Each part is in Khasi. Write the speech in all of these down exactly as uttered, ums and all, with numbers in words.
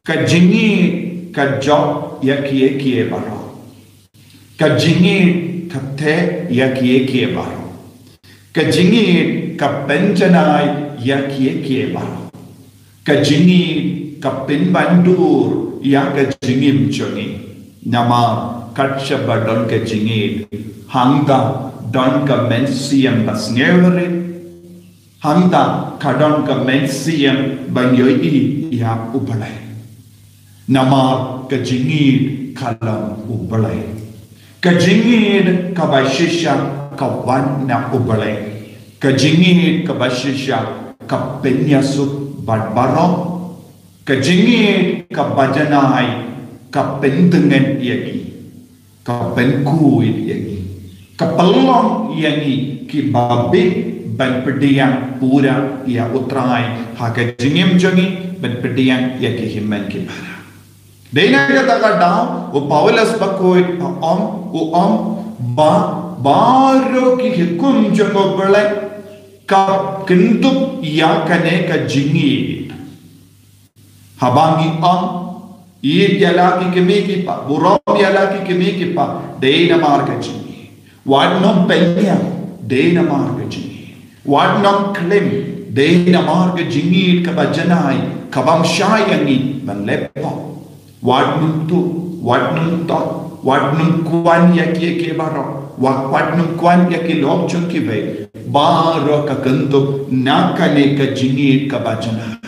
Ka jingïeit ka jop ïa kiei kiei baroh. Ka jingïeit ka theh ïa kiei kiei baroh. Ka jingïeit ka pynjanai ïa kiei kiei baroh. Ka jingïeit ka pynbandur ïa ka jingim jong ngi. Namar kat shaba don ka jingïeit, hangta don ka mynsiem ba sngewrit. Hangta ka don ka mynsiem ban ïohi ïa U Blei. Namar ka jingïeit ka long U Blei. Ka jingïeit kaba shisha ka wan na U Blei. Ka jingïeit kaba shisha ka pynïasuk bad baroh. Ka jingïeit kaba janai ka pyntngen ïa ngi, ka pynkhuid ïa ngi, ka pynlong ïa ngi kiba bit ban pdiang pura ïa U Trai ha ka jingim jong ngi, ban pdiang ïa ki hynmen ki para. Dei na kata ka daw u Paulus Bakhuid u ong, u ong ba baroh ki hukum jong U Blei ka kyndup ïa kane ka jingïeit. Haba ngi ong, ïeit ïa la ki kmie ki kpa, burom ïa la ki kmie ki kpa, dei namar ka jingïeit. Wat nym pynïap, dei namar ka jingïeit. Wat nym klim, dei namar ka jingïeit kaba janai, ka bym shai ïa ngi ban leh pop. Wat nym tuh, wat nym tot, wat nym kwah ïa kiei kiei baroh, wat, wat nym kwah ïa ki lok jong kiwei. Baroh ka kyndup na kane ka jingïeit kaba janai.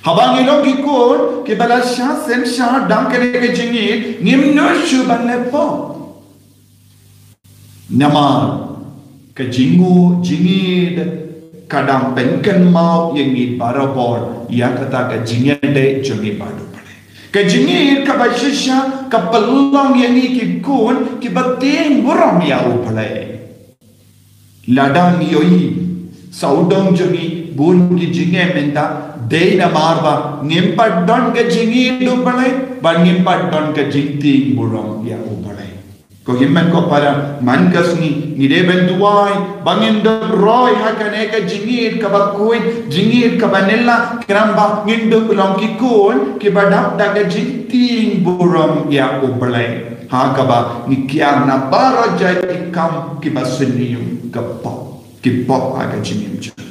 Haba ngi long ki khun kiba la shah shen shah dang kane ka jingïeit, ngim nud shuh ban leh pop. Namar ka jingïeit, jingïeit ka dang pynkynmaw ïa ngi barabor ïa kata ka jingïadei jong ngi bad U Blei. Ka jingïeit kaba shisha ka pynlong ïa ngi ki khun kiba tieng burom ïa U Blei. Lada ngi ïohi sawdong jong ngi bun ki jingeh mynta, dei namar ba ngim pat don ka jingïeit U Blei, ba ngim pat don ka jingtieng burom ïa U Blei. Ko hynmen ko para, man ka sngi ngi dei ban duwai ba ngin dup roi ha kane ka jingïeit kaba khuid, jingïeit kaba nylla, khnang ba ngin dup long ki khun kiba dap da ka jingtieng burom ïa U Blei, ha kaba ngi kiar na baroh jait ki kam kiba sniew, ka pop, ki pop ha ka jingim jong